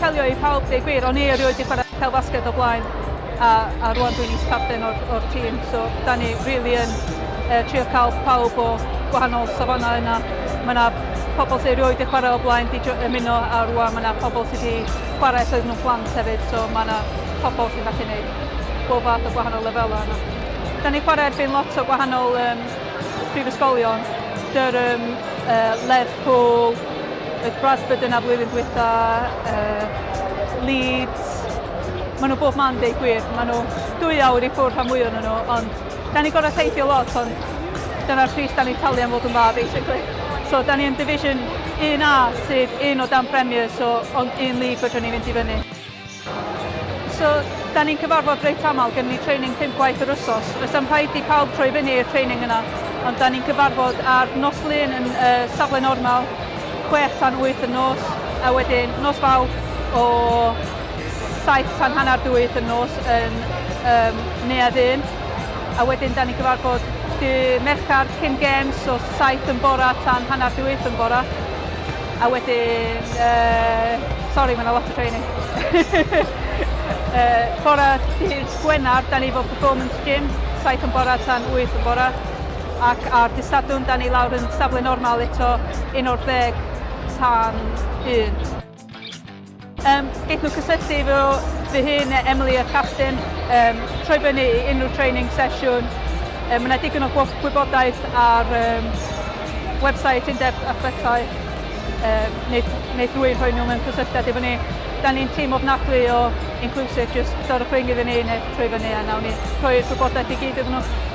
apelio i pawb, deud gwir. O'n i erioed 'di chwarae pêl-fasged o blaen, a rwan dwi'n is-capten o'r tîm, so da ni really yn trio cael pawb o gwahanol safonau yna. Mae yna pobl sydd erioed 'di chwarae o blaen 'di ymuno, a rwan mae yna pobl sydd wedi chwarae ers oedden nhw'n plant hefyd, so mae yna pobl sy'n gallu gwneud bob fath o gwahanol lefelau yna. Da ni'n chwarae erbyn lot o gwahanol prifysgolion, Durham, Lerpwl, oedd Bradford yna flwyddyn dwytha, Leeds. Maen nhw bob man, deud gwir. Maen nhw 2 awr i ffwrdd rhan fwy ohonyn nhw, ond da ni'n gorfod teithio lot, ond dyna'r pris da ni'n talu am fod yn dda, basically. So, da ni yn Division 1A, sydd un o dan Premier, so ond un league fedrwn ni fynd i fyny. So, da ni'n cyfarfod reit aml, gen ni training pump gwaith yr wsos. Does 'am rhaid i pawb troi fyny i'r training yna, ond da ni'n cyfarfod ar nos Lun yn safle normal, 6 tan 8 y nos, a wedyn nos Fawrth o 7 tan 7:30 y nos yn Neuadd Un. A wedyn da ni'n cyfarfod dy Mercher cyn games, so 7 yn bora tan 7:30 yn bora. A wedyn, sorry, mae yna lot o training. Bora dydd Gwener, da ni efo performance gym, 7 yn bora tan 8 yn bora. Ac ar dydd Sadwrn, da ni lawr yn safle normal eto 11 tan 1. Geith nhw cysylltu efo fy hun neu Emily a Castin, troi fyny i unrhyw training sesiwn. Mae yna digon o gwybodaeth ar website Undeb Athletau, neu drwy rhoi nhw mewn cysylltiad efo ni. Da ni'n tîm ofnadwy o inclusive, just dorwch ring iddyn ni neu troi fyny a nawn ni rhoi'r gwybodaeth i gyd iddyn nhw.